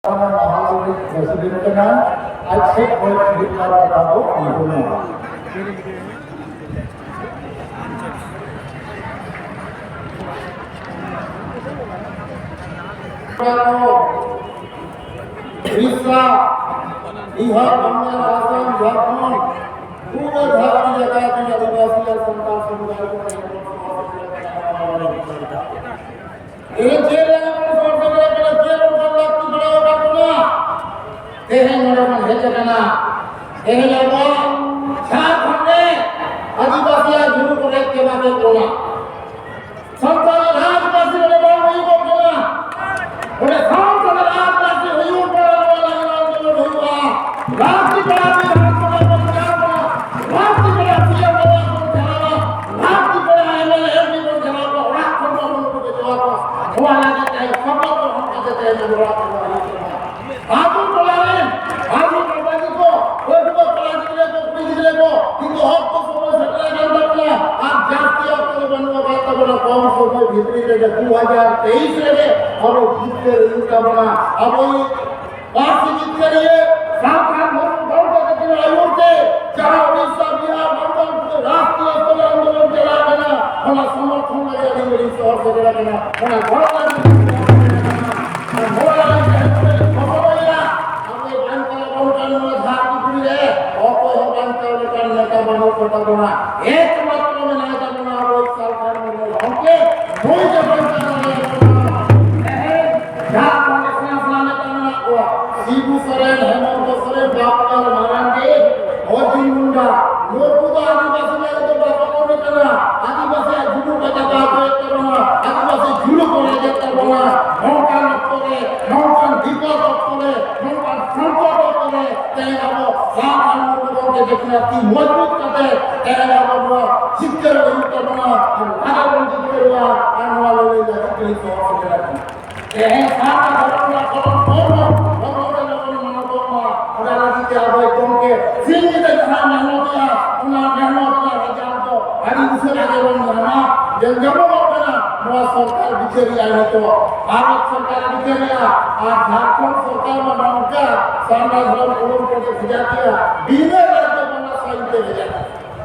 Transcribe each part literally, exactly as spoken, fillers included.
ᱢᱟᱦᱟᱞ ᱨᱤᱱᱤᱡ ᱯᱨᱮᱥᱤᱰᱮᱱᱴ ᱠᱟᱱᱟᱭ, ᱟᱡ ᱥᱮᱫ ᱠᱷᱚᱱ ᱢᱤᱫ ᱵᱟᱨ ᱠᱟᱛᱷᱟ ᱵᱚ ᱟᱸᱡᱚᱢᱟ᱾ ᱩᱲᱤᱥᱥᱟ, ᱵᱤᱦᱟᱨ, ᱵᱟᱝᱞᱟ, ᱟᱥᱟᱢ, ᱡᱷᱟᱲᱠᱷᱚᱸᱰ, ᱯᱩᱨᱟᱹ ᱫᱷᱟᱹᱨᱛᱤ ᱡᱟᱠᱟᱛ ᱨᱮᱱ ᱟᱹᱫᱤᱵᱟᱹᱥᱤ ᱟᱨ ᱥᱟᱱᱛᱟᱲ ᱥᱚᱢᱩᱫᱟᱭ ᱠᱚ ᱛᱮᱦᱮᱧ ᱪᱮᱫ ᱞᱟᱹᱜᱤᱫ ᱵᱚᱱ ᱥᱚᱲ ᱥᱮᱴᱮᱨ ᱟᱠᱟᱱᱟ? ᱪᱮᱫ ᱚᱱᱠᱟᱱ ᱞᱟᱹᱠᱛᱤ ᱯᱟᱲᱟᱣ ᱟᱠᱟᱫ ᱵᱚᱱᱟ? ᱛᱮᱦᱮᱧ ᱱᱚᱰᱮ ᱵᱚᱱ ᱦᱮᱡ ᱟᱠᱟᱱᱟ᱾ ᱛᱮᱦᱮᱧ ᱟᱵᱚᱣᱟᱜ ᱡᱷᱟᱲᱠᱷᱚᱸᱰ ᱨᱮ ᱟᱹᱫᱤᱵᱟᱹᱥᱤᱭᱟᱜ ᱡᱷᱩᱲᱩ ᱠᱚ ᱨᱮᱡ ᱪᱟᱵᱟ ᱠᱮᱫ ᱵᱚᱱᱟ᱾ ᱥᱟᱱᱛᱟᱲ ᱨᱟᱡᱽ ᱯᱟᱹᱨᱥᱤ ᱱᱚᱰᱮ ᱵᱟᱝ ᱦᱩᱭᱩᱜᱚᱜ ᱠᱟᱱᱟ᱾ ᱚᱸᱰᱮ ᱥᱟᱱᱛᱟᱲ ᱨᱟᱡᱽ ᱯᱟᱹᱨᱥᱤ ᱦᱩᱭᱩᱜ ᱠᱟᱱᱟ, ᱱᱚᱣᱟ ᱞᱟᱹᱜᱤᱫ ᱟᱱᱫᱳᱞᱚᱱ ᱦᱩᱭᱩᱜᱼᱟ᱾ ᱞᱟᱹᱠᱛᱤ ᱯᱟᱲᱟᱣ ᱠᱟᱱᱟ, ᱥᱟᱱᱛᱟᱲ ᱯᱟᱹᱨᱥᱤ ᱠᱟᱱᱟ᱾ ᱞᱟᱹᱠᱛᱤ ᱯᱟᱲᱟᱣ ᱥᱤ ᱮᱢ ᱚᱲᱟᱜ ᱵᱚᱱ ᱪᱟᱞᱟᱣᱟ᱾ ᱞᱟᱹᱠᱛᱤ ᱯᱟᱲᱟᱣ M L A M P ᱵᱚᱱ ᱪᱟᱞᱟᱣ ᱠᱚᱣᱟ, ᱚᱲᱟᱜ ᱠᱷᱚᱱ ᱵᱚᱱ ᱩᱰᱩᱠ ᱦᱚᱪᱚ ᱟᱠᱚᱣᱟ᱾ ᱱᱚᱣᱟ ᱞᱟᱹᱜᱤᱫ ᱛᱮ ᱥᱚᱯᱚᱛ ᱜᱨᱚᱦᱚᱱ ᱠᱟᱛᱮ ᱛᱮᱦᱮᱧ ᱟᱵᱚ ᱚᱲᱟᱜ ᱠᱷᱚᱱ ᱵᱚᱱ ᱩᱰᱩᱠ ᱠᱟᱱᱟ᱾ ᱟᱛᱳ ᱴᱚᱞᱟ ᱨᱮᱱ ᱟᱵᱚ ᱵᱟᱵᱟ ᱡᱤ ᱠᱚ, ᱯᱟᱹᱴᱷᱩᱣᱟᱹ ᱠᱚᱲᱟ ᱜᱤᱫᱽᱨᱟᱹ ᱠᱚ, ᱠᱩᱲᱤ ᱜᱤᱫᱽᱨᱟᱹ ᱠᱚ, ᱱᱤᱛᱚᱜ ᱚᱠᱛᱚ ᱥᱚᱢᱚᱭ ᱥᱮᱴᱮᱨ ᱟᱠᱟᱱ ᱛᱟᱵᱚᱱᱟ᱾ ᱟᱨ ᱡᱟᱹᱥᱛᱤ ᱚᱠᱛᱚ ᱫᱚ ᱵᱟᱹᱱᱩᱜ ᱟᱠᱟᱫ ᱛᱟᱵᱚᱱᱟ᱾ ᱠᱚᱢ ᱥᱚᱢᱚᱭ ᱵᱷᱤᱛᱨᱤ ᱨᱮᱜᱮ ᱫᱩ ᱦᱟᱡᱟᱨ ᱛᱮᱭᱤᱥ ᱨᱮᱜᱮ ᱟᱵᱚ ᱡᱤᱛᱠᱟᱹᱨ ᱦᱩᱭᱩᱜ ᱛᱟᱵᱚᱱᱟ᱾ ᱟᱵᱚᱭᱤᱡ ᱯᱟᱹᱨᱥᱤ ᱡᱤᱛᱠᱟᱹᱨᱤᱭᱟᱹ ᱥᱟᱱᱛᱟᱲ ᱢᱩᱨᱢᱩ ᱜᱚᱢᱠᱮ ᱛᱟᱹᱠᱤᱱ ᱟᱹᱭᱩᱨ ᱛᱮ ᱡᱟᱦᱟᱸ ᱩᱲᱤᱥᱥᱟ, ᱵᱤᱦᱟᱨ, ᱵᱟᱝᱜᱟᱞ ᱨᱟᱥᱴᱨᱤᱭᱚ ᱥᱛᱚᱨ ᱨᱮ ᱟᱱᱫᱳᱞᱚᱱ ᱪᱟᱞᱟᱜ ᱠᱟᱱᱟ, ᱚᱱᱟ ᱥᱚᱢᱚᱨᱛᱷᱚᱱ ᱞᱟᱹᱜᱤᱫ ᱟᱹᱰᱤ ᱵᱟᱹᱲᱤᱡ ᱥᱚᱦᱚᱨ ᱥᱮᱴᱮᱨ ᱟᱠᱟᱱᱟ᱾ ᱚᱱᱟ ᱜᱚᱲᱚ ᱞᱟᱹᱜᱤᱫ ᱟᱨ ᱱᱚᱣᱟ ᱞᱟᱹᱜᱤᱫ ᱛᱮ ᱟᱵᱚ ᱵᱚᱱ ᱠᱷᱚᱵᱚᱨᱚᱜᱼᱟ, ᱟᱵᱚ ᱵᱟᱧᱪᱟᱣ ᱟᱵᱚᱱ ᱠᱟᱱ ᱱᱚᱣᱟ ᱫᱷᱟᱹᱨᱛᱤ ᱯᱩᱨᱤ ᱨᱮ ᱚᱠᱚᱭ ᱦᱚᱸ ᱵᱟᱧᱪᱟᱣ ᱞᱮᱠᱟᱱ ᱱᱮᱛᱟ ᱵᱟᱹᱱᱩᱜ ᱠᱚ ᱛᱟᱵᱚᱱᱟ᱾ ᱮᱠᱢᱟᱛᱨᱚ ᱢᱮᱱᱟᱭ ᱛᱟᱵᱚᱱᱟ ᱟᱵᱚᱭᱤᱡ ᱥᱟᱞᱠᱷᱟᱱ ᱢᱩᱨᱢᱩ ᱜᱚᱢᱠᱮ᱾ ᱱᱩᱭ ᱜᱮ ᱵᱟᱧᱪᱟᱣ ᱫᱟᱲᱮᱭᱟᱵᱚᱱᱟ᱾ ᱛᱮᱦᱮᱧ ᱡᱟᱦᱟᱸ ᱠᱚ ᱱᱮᱥᱱᱟ ᱥᱟᱱᱟ ᱱᱮᱛᱟ ᱢᱮᱱᱟᱜ ᱠᱚᱣᱟ, ᱥᱤᱵᱩ ᱥᱚᱨᱮᱱ, ᱦᱮᱢᱚᱱᱛᱚ ᱥᱚᱨᱮᱱ, ᱵᱟᱵᱩᱞᱟᱞ ᱢᱟᱨᱟᱱᱰᱤ, ᱚᱨᱡᱩᱱ ᱢᱩᱱᱰᱟ, ᱱᱩᱠᱩ ᱫᱚ ᱟᱹᱫᱤᱵᱟᱹᱥᱤ ᱞᱟᱹᱜᱤᱫ ᱫᱚ ᱵᱟᱠᱚ ᱠᱟᱹᱢᱤ ᱠᱟᱱᱟ᱾ ᱟᱹᱫᱤᱵᱟᱹᱥᱤᱭᱟᱜ ᱡᱩᱞᱩ ᱠᱚ ᱪᱟᱵᱟ ᱦᱚᱪᱚᱭᱮᱫ ᱛᱟᱵᱚᱱᱟ, ᱟᱹᱫᱤᱵᱟᱹᱥᱤ ᱡᱩᱞᱩ ᱠᱚ ᱨᱮᱡᱮᱫ ᱛᱟᱵᱚᱱᱟ᱾ ᱱᱚᱝᱠᱟᱱ ᱚᱠᱛᱚ ᱨᱮ, ᱱᱚᱝᱠᱟᱱ ᱵᱤᱯᱚᱫ ᱚᱠᱛᱚ ᱨᱮ, ᱱᱚᱝᱠᱟᱱ ᱥᱚᱝᱠᱚᱴ ᱚᱠᱛᱚ ᱨᱮ ᱛᱮᱦᱮᱧ ᱟᱵᱚ ᱥᱟᱱᱛᱟᱲ ᱢᱩᱨᱢᱩ ᱜᱚᱢᱠᱮ ᱛᱟᱹᱠᱤᱱᱟᱜ ᱛᱤ ᱢᱚᱡᱽᱵᱩᱛ ᱠᱟᱛᱮ ᱛᱮᱦᱮᱧ ᱟᱵᱚ ᱱᱚᱣᱟ ᱡᱤᱛᱠᱟᱹᱨ ᱦᱩᱭᱩᱜ ᱛᱟᱵᱚᱱᱟ᱾ ᱟᱨ ᱚᱱᱟ ᱜᱮᱵᱚᱱ ᱡᱤᱛᱠᱟᱹᱨᱚᱜᱼᱟ᱾ ᱟᱨ ᱱᱚᱣᱟ ᱞᱟᱹᱲᱦᱟᱹᱭ ᱞᱟᱹᱜᱤᱫ ᱛᱮ ᱥᱚᱦᱚᱨ ᱥᱮᱴᱮᱨ ᱟᱠᱟᱱᱟ᱾ ᱛᱮᱦᱮᱧ ᱥᱟᱱᱛᱟᱲ ᱫᱷᱚᱨᱚᱢ ᱨᱮᱱᱟᱜ ᱜᱚᱲᱚ ᱠᱚ ᱞᱚᱜᱚᱱ ᱛᱮ ᱞᱚᱜᱚᱱ ᱢᱟᱱᱚᱛᱚᱜ ᱢᱟ᱾ ᱚᱱᱟ ᱞᱟᱹᱜᱤᱫ ᱛᱮ ᱟᱵᱚᱭ ᱜᱚᱢᱠᱮ ᱥᱤᱧ ᱧᱤᱫᱟᱹ ᱡᱟᱦᱟᱸ ᱢᱮᱦᱱᱚᱛᱮᱜᱼᱟ, ᱚᱱᱟ ᱢᱮᱦᱱᱚᱛ ᱨᱮᱱᱟᱜ ᱨᱮᱡᱟᱞᱴ ᱫᱚ ᱟᱹᱰᱤ ᱩᱥᱟᱹᱨᱟ ᱜᱮᱵᱚᱱ ᱧᱟᱢᱟ᱾ ᱡᱮ ᱧᱟᱢᱚᱜᱚᱜ ᱠᱟᱱᱟ, ᱱᱚᱣᱟ ᱥᱚᱨᱠᱟᱨ ᱵᱤᱪᱟᱹᱨ ᱵᱤᱪᱟᱹᱨᱮᱜᱼᱟ ᱱᱤᱛᱚᱜ᱾ ᱵᱷᱟᱨᱚᱛ ᱥᱚᱨᱠᱟᱨ ᱵᱤᱪᱟᱹᱨᱮᱜᱼᱟ᱾ ᱟᱨ ᱡᱷᱟᱲᱠᱷᱚᱸᱰ ᱥᱚᱨᱠᱟᱨ ᱢᱟ ᱱᱚᱝᱠᱟ ᱥᱟᱨᱱᱟ ᱫᱷᱚᱨᱚᱢ ᱠᱚᱞᱚᱢ ᱠᱚᱛᱮ ᱵᱷᱮᱡᱟ ᱠᱮᱜᱼᱟ, ᱵᱤᱱᱟᱹ ᱨᱟᱡᱽᱡᱚ ᱵᱟᱞᱟ ᱥᱟᱭᱤᱱ ᱛᱮ ᱵᱷᱮᱡᱟ ᱠᱮᱜᱼᱟ᱾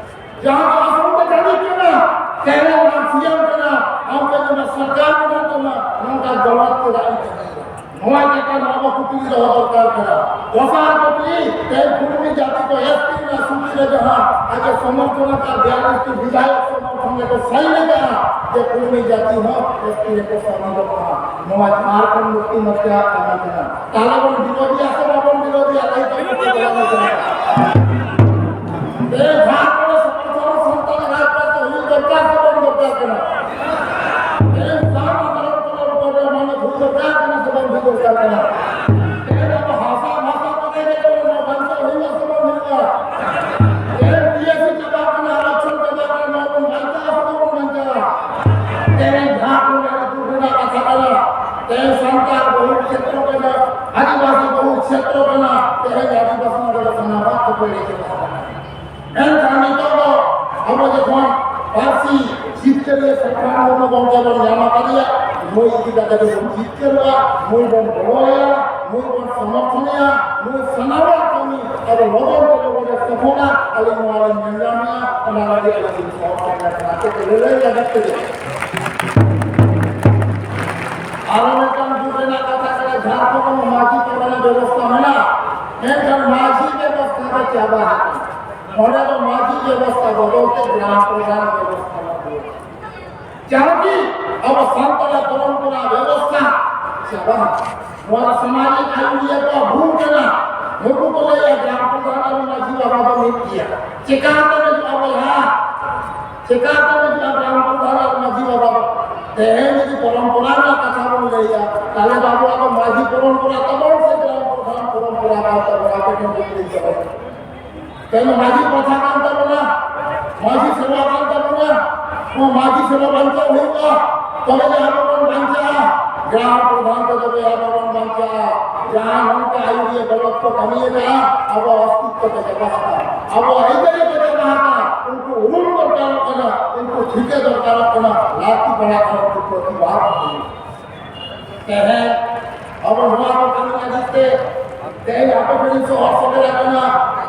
ᱡᱟᱦᱟᱸ ᱫᱚ ᱟᱥᱚᱞ ᱫᱚ ᱠᱟᱹᱢᱤ ᱠᱟᱱᱟ, ᱛᱮᱦᱮᱧ ᱚᱱᱟ ᱥᱤᱭᱟᱢ ᱠᱟᱱᱟ, ᱟᱢ ᱠᱟᱹᱢᱤ ᱢᱟ ᱥᱚᱨᱠᱟᱨ ᱢᱮᱱᱟᱜ ᱛᱟᱢᱟ, ᱱᱚᱝᱠᱟ ᱜᱚᱞᱚᱛ ᱪᱮᱫᱟᱜ ᱮᱢ ᱠᱟᱹᱢᱤᱭᱮᱫᱟ? ᱱᱚᱣᱟ ᱪᱮᱛᱟᱱ ᱟᱵᱚ ᱠᱩᱠᱞᱤ ᱫᱚᱦᱚ ᱫᱚᱨᱠᱟᱨ ᱠᱟᱱᱟ᱾ ᱫᱚᱥᱟᱨ ᱠᱩᱠᱞᱤ, ᱛᱮᱦᱮᱧ ᱠᱩᱲᱢᱤ ᱡᱟᱹᱛᱤ ᱠᱚ ᱮᱥ ᱴᱤ ᱨᱮᱱᱟᱜ ᱥᱩᱪᱤ ᱨᱮ ᱡᱟᱦᱟᱸ ᱟᱡ ᱮ ᱥᱚᱢᱚᱨᱛᱷᱚᱱ ᱟᱠᱟᱫ, ᱵᱤᱭᱟᱞᱞᱤᱥ ᱴᱤ ᱵᱤᱫᱷᱟᱭᱚᱠ ᱥᱚᱢᱚᱨᱛᱷᱚᱱ ᱨᱮᱠᱚ ᱥᱟᱭᱤᱱ ᱟᱠᱟᱫᱼᱟ ᱡᱮ ᱠᱩᱲᱢᱤ ᱡᱟᱹᱛᱤ ᱦᱚᱸ ᱮᱥ ᱴᱤ ᱨᱮᱠᱚ ᱥᱟᱢᱤᱞᱚᱜ ᱢᱟ᱾ ᱱᱚᱣᱟ ᱡᱷᱟᱲᱠᱷᱚᱸᱰ ᱢᱩᱠᱛᱤ ᱢᱳᱨᱪᱟ ᱠᱟᱹᱢᱤ ᱠᱟᱱᱟ᱾ ᱛᱟᱦᱞᱮ ᱵᱚᱱ ᱵᱤᱨᱳᱫᱷᱤᱭᱟ ᱥᱮ ᱵᱟᱵᱚᱱ ᱵᱤᱨᱳᱫᱷᱤᱭᱟ? ᱞᱟᱹᱭ ᱛᱟᱵᱚᱱ ᱯᱮ, ᱵᱟᱵᱚᱱ ᱵᱤᱨᱳᱫᱷᱤᱭᱟ᱾ ᱛᱮᱦᱮᱧ ᱡᱷᱟᱲᱠᱷᱚᱸᱰ ᱥᱚᱢᱚᱨᱛᱷᱚᱱ ᱥᱟᱱᱛᱟᱲ ᱨᱟᱡᱽᱯᱟᱹᱨᱤ ᱦᱩᱭ ᱫᱚᱨᱠᱟᱨ ᱥᱮ ᱵᱟᱝ ᱫᱚᱨᱠᱟᱨ ᱠᱟᱱᱟ? ᱛᱮᱦᱮᱧ ᱥᱟᱨᱱᱟ ᱫᱷᱚᱨᱚᱢ ᱠᱚ ᱨᱚᱲ ᱠᱚ ᱨᱮ ᱢᱟᱱᱚᱛ ᱦᱩᱭ ᱫᱚᱨᱠᱟᱨ ᱠᱟᱱᱟ ᱥᱮ ᱵᱟᱝ ᱦᱩᱭ ᱫᱚᱨᱠᱟᱨ ᱠᱟᱱᱟ? ᱛᱮᱦᱮᱧ ᱟᱵᱚ ᱦᱟᱥᱟ ᱵᱷᱟᱥᱟ ᱠᱚᱨᱮ ᱜᱮ ᱱᱚᱣᱟ ᱵᱟᱧᱪᱟᱣ ᱦᱩᱭᱩᱜᱼᱟ ᱥᱮ ᱵᱟᱝ ᱦᱩᱭᱩᱜᱼᱟ? ᱛᱮᱦᱮᱧ ᱵᱤ ᱮᱥ ᱥᱤ ᱪᱟᱵᱟᱜ ᱠᱟᱱᱟ, ᱟᱨᱟᱠᱥᱚᱱ ᱪᱟᱵᱟᱜ ᱠᱟᱱᱟ, ᱱᱚᱣᱟ ᱵᱚᱱ ᱵᱟᱧᱪᱟᱣᱟ ᱥᱮ ᱵᱟᱵᱚᱱ ᱵᱟᱧᱪᱟᱣᱟ? ᱛᱮᱦᱮᱧ ᱡᱷᱟᱲᱠᱷᱚᱸᱰ ᱨᱮᱱᱟᱜ ᱫᱩᱠ ᱨᱮᱱᱟᱜ ᱠᱟᱛᱷᱟ ᱠᱟᱱᱟ, ᱛᱮᱦᱮᱧ ᱥᱟᱱᱛᱟᱲ ᱵᱚᱦᱩᱞ ᱠᱷᱮᱛᱨᱚ ᱠᱟᱱᱟ, ᱟᱹᱫᱤᱵᱟᱹᱥᱤ ᱵᱚᱦᱩᱞ ᱠᱷᱮᱛᱨᱚ ᱠᱟᱱᱟ, ᱛᱮᱦᱮᱧ ᱟᱹᱫᱤᱵᱟᱹᱥᱤ ᱱᱚᱰᱮ ᱫᱚ ᱥᱟᱱᱟᱢᱟᱜ ᱠᱚ ᱵᱟᱹᱲᱤᱡ ᱪᱟᱵᱟ ᱟᱠᱟᱱᱟ᱾ ᱢᱮᱱᱠᱷᱟᱱ ᱱᱤᱛᱚᱜ ᱫᱚ ᱟᱵᱚ ᱡᱚᱠᱷᱚᱱ ᱯᱟᱹᱨᱥᱤ ᱡᱤᱛᱠᱟᱹᱨᱤᱭᱟᱹ ᱥᱟᱞᱠᱷᱟᱱ ᱢᱩᱨᱢᱩ ᱜᱚᱢᱠᱮ ᱵᱚᱱ ᱧᱟᱢ ᱟᱠᱟᱫᱮᱭᱟ, ᱱᱩᱭ ᱤᱫᱤ ᱠᱟᱛᱮ ᱜᱮᱵᱚᱱ ᱡᱤᱛᱠᱟᱹᱨᱚᱜᱼᱟ, ᱱᱩᱭ ᱵᱚᱱ ᱜᱚᱲᱚᱣᱟᱭᱟ, ᱱᱩᱭ ᱵᱚᱱ ᱥᱚᱢᱚᱨᱛᱷᱚᱱᱮᱭᱟ, ᱱᱩᱭ ᱥᱟᱱᱟᱢᱟᱜ ᱠᱟᱹᱢᱤ ᱟᱵᱚ ᱞᱚᱜᱚᱱ ᱛᱮ ᱞᱚᱜᱚᱱ ᱮ ᱥᱚᱯᱷᱚᱞᱟ, ᱟᱹᱞᱤᱧ ᱱᱚᱣᱟ ᱞᱤᱧ ᱧᱮᱞ ᱧᱟᱢᱮᱜᱼᱟ, ᱚᱱᱟ ᱞᱟᱹᱜᱤᱫ ᱟᱹᱞᱤᱧ ᱞᱤᱧ ᱥᱚᱦᱚᱨ ᱥᱮᱴᱮᱨ ᱟᱠᱟᱱᱟ᱾ ᱪᱮᱫ ᱞᱟᱹᱞᱟᱹᱭ ᱞᱟᱹᱜᱤᱫ ᱛᱮ ᱟᱨᱚ ᱢᱤᱫᱴᱟᱝ ᱫᱩᱠ ᱨᱮᱱᱟᱜ ᱠᱟᱛᱷᱟ ᱠᱟᱱᱟ, ᱡᱷᱟᱲᱠᱷᱚᱸᱰ ᱨᱮ ᱢᱟᱹᱡᱷᱤ ᱯᱟᱨᱜᱟᱱᱟ ᱵᱮᱵᱚᱥᱛᱷᱟ ᱢᱮᱱᱟᱜᱼᱟ, ᱢᱮᱱᱠᱷᱟᱱ ᱢᱟᱹᱡᱷᱤ ᱵᱮᱵᱚᱥᱛᱷᱟ ᱫᱚ ᱪᱟᱵᱟ ᱟᱠᱟᱱᱟ᱾ ᱱᱚᱰᱮ ᱫᱚ ᱢᱟᱹᱡᱷᱤ ᱵᱮᱵᱚᱥᱛᱷᱟ ᱵᱚᱫᱚᱞ ᱛᱮ ᱜᱨᱟᱢ ᱯᱨᱚᱫᱷᱟᱱ ᱵᱮᱵᱚᱥᱛᱷᱟ ᱞᱟᱹᱜᱩ᱾ ᱡᱟᱦᱟᱸ ᱠᱤ ᱟᱵᱚ ᱥᱟᱱᱛᱟᱲᱟᱜ ᱯᱚᱨᱚᱢᱯᱚᱨᱟ ᱵᱮᱵᱚᱥᱛᱷᱟ ᱪᱟᱵᱟ ᱟᱠᱟᱱᱟ᱾ ᱱᱚᱣᱟ ᱫᱚ ᱥᱟᱢᱟᱡᱤᱠ ᱟᱹᱭᱩᱨᱤᱭᱟᱹ ᱠᱚᱣᱟᱜ ᱵᱷᱩᱞ ᱠᱟᱱᱟ᱾ ᱱᱩᱠᱩ ᱠᱚ ᱞᱟᱹᱭᱟ ᱜᱨᱟᱢ ᱯᱨᱚᱫᱷᱟᱱ ᱟᱨ ᱢᱟᱹᱡᱷᱤ ᱵᱟᱵᱟ ᱫᱚ ᱢᱤᱫ ᱜᱮᱭᱟ᱾ ᱪᱮᱠᱟᱛᱮ ᱢᱤᱫᱚᱜᱼᱟ ᱵᱚᱭᱦᱟ? ᱪᱮᱠᱟᱛᱮ ᱢᱤᱫᱚᱜᱼᱟ ᱜᱨᱟᱢ ᱯᱨᱚᱫᱷᱟᱱ ᱟᱨ ᱢᱟᱹᱡᱷᱤ ᱵᱟᱵᱟ ᱫᱚ? ᱛᱮᱦᱮᱧ ᱡᱩᱫᱤ ᱯᱚᱨᱚᱢᱯᱚᱨᱟ ᱨᱮᱱᱟᱜ ᱠᱟᱛᱷᱟ ᱵᱚᱱ ᱞᱟᱹᱭᱟ, ᱛᱟᱦᱞᱮ ᱫᱚ ᱟᱵᱚᱣᱟᱜ ᱫᱚ ᱢᱟᱹᱡᱷᱤ ᱯᱚᱨᱚᱢᱯᱚᱨᱟ ᱛᱟᱵᱚᱱ ᱥᱮ ᱜᱨᱟᱢ ᱯᱨᱚᱫᱷᱟᱱ ᱯᱚᱨᱚᱢᱯᱚᱨᱟ ᱠᱟᱱ ᱛᱟᱵᱚᱱᱟ? ᱟᱯᱮ ᱴᱷᱮᱱ ᱠᱩᱠᱞᱤ ᱫᱚᱦᱚᱭ᱾ ᱛᱮᱦᱮᱧ ᱢᱟᱹᱡᱷᱤ ᱯᱨᱚᱛᱷᱟ ᱠᱟᱱ ᱛᱟᱵᱚᱱᱟ, ᱢᱟᱹᱡᱷᱤ ᱥᱮᱨᱣᱟ ᱠᱟᱱ ᱛᱟᱵᱚᱱᱟ᱾ ᱱᱚᱣᱟ ᱢᱟᱹᱡᱷᱤ ᱥᱮᱨᱣᱟ ᱵᱟᱧᱪᱟᱣ ᱦᱩᱭᱩᱜᱼᱟ, ᱛᱚᱵᱮ ᱡᱮ ᱟᱵᱚ ᱵᱚᱱ ᱵᱟᱧᱪᱟᱜᱼᱟ᱾ ᱜᱨᱟᱢ ᱯᱨᱚᱫᱷᱟᱱ ᱛᱮᱫᱚ ᱵᱮ ᱟᱵᱚ ᱵᱚᱱ ᱵᱟᱧᱪᱟᱜᱼᱟ᱾ ᱡᱟᱦᱟᱸ ᱱᱚᱝᱠᱟ ᱟᱹᱭᱩᱨᱤᱭᱟᱹ ᱜᱚᱞᱚᱛ ᱠᱚ ᱠᱟᱹᱢᱤᱭᱮᱫᱟ, ᱟᱵᱚ ᱚᱥᱛᱤᱛᱛᱚ ᱠᱚ ᱪᱟᱵᱟ ᱟᱠᱟᱱᱟ, ᱟᱵᱚ ᱟᱹᱭᱫᱟᱹᱨᱤ ᱠᱚ ᱪᱟᱵᱟ ᱟᱠᱟᱱᱟ᱾ ᱩᱱᱠᱩ ᱩᱨᱩᱢ ᱫᱚᱨᱠᱟᱨᱚᱜ ᱠᱟᱱᱟ, ᱩᱱᱠᱩ ᱴᱷᱤᱠᱟᱹ ᱫᱚᱨᱠᱟᱨᱚᱜ ᱠᱟᱱᱟ, ᱞᱟᱹᱠᱛᱤ ᱯᱟᱲᱟᱜ ᱠᱟᱱᱟ ᱩᱱᱠᱩ ᱯᱨᱚᱛᱤᱵᱟᱫ ᱦᱩᱭᱩᱜᱼᱟ᱾ ᱛᱮᱦᱮᱧ ᱟᱵᱚ ᱱᱚᱣᱟ ᱠᱚ ᱠᱟᱹᱢᱤ ᱞᱟᱹᱜᱤᱫ ᱛᱮ ᱛᱮᱦᱮᱧ ᱟᱯᱮ ᱴᱷᱮᱱ ᱥᱚᱦᱚᱨ ᱥᱮᱴᱮᱨ ᱟᱠᱟᱱᱟ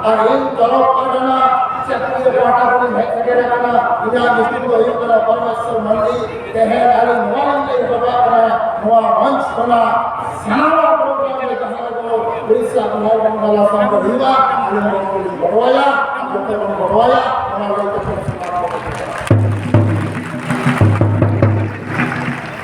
ᱟᱨ ᱤᱧ ᱛᱚᱨᱚᱯ ᱯᱟᱦᱴᱟ ᱪᱟᱹᱠᱨᱤᱭᱟᱹ ᱯᱟᱦᱴᱟ ᱠᱷᱚᱱᱤᱧ ᱦᱮᱡ ᱥᱮᱴᱮᱨ ᱟᱠᱟᱱᱟ᱾ ᱤᱧᱟᱹᱜ ᱧᱩᱛᱩᱢ ᱫᱚ ᱦᱩᱭᱩᱜ ᱠᱟᱱᱟ ᱯᱚᱨᱢᱮᱥᱣᱚᱨ ᱢᱟᱱᱰᱤ᱾ ᱛᱮᱦᱮᱧ ᱟᱹᱞᱤᱧ ᱱᱚᱣᱟ ᱞᱤᱧ ᱞᱟᱹᱭ ᱦᱚᱴᱚ ᱠᱟᱜ ᱠᱟᱱᱟ, ᱱᱚᱣᱟ ᱢᱚᱧᱪ ᱠᱷᱚᱱᱟᱜ ᱥᱟᱱᱟᱢᱟᱜ ᱯᱨᱳᱜᱨᱟᱢ ᱨᱮ ᱡᱟᱦᱟᱸ ᱨᱮ ᱩᱲᱤᱥᱥᱟ ᱵᱤᱦᱟᱨ ᱵᱟᱝᱞᱟ ᱥᱟᱶ ᱦᱩᱭᱩᱜᱼᱟ, ᱟᱹᱞᱤᱧ ᱵᱚᱱ ᱜᱚᱲᱚᱣᱟᱭᱟ, ᱡᱚᱛᱚ ᱵᱚᱱ ᱜᱚᱲᱚᱣᱟᱭᱟ᱾